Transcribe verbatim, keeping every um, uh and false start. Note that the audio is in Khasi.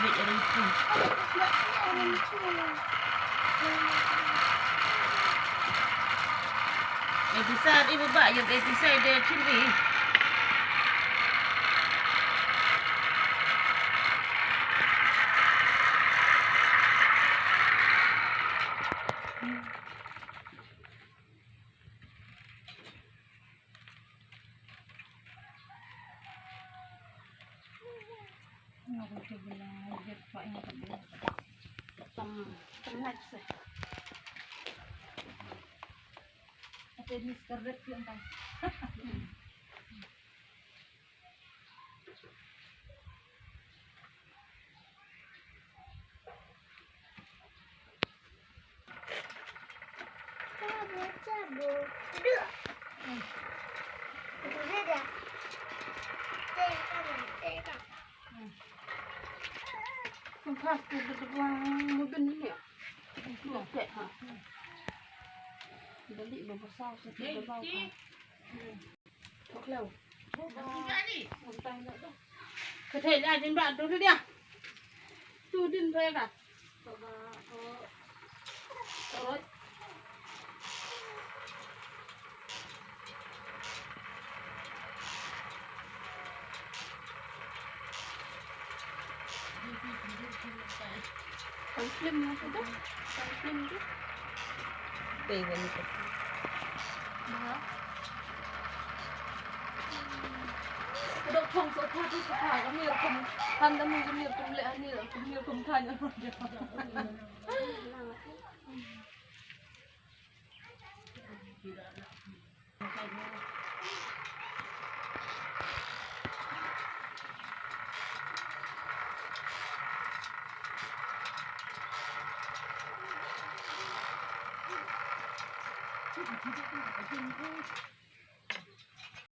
Episode ibu ba, yung episode de chirbi. Ka thei la din ba tu dia. Tu din ba ba. Confirm mo ko to. Confirm ko. Pay wala ko. Ba. Dok thong so pha tu so pha kami kum han da mi kami kum le ani kami kum tanya.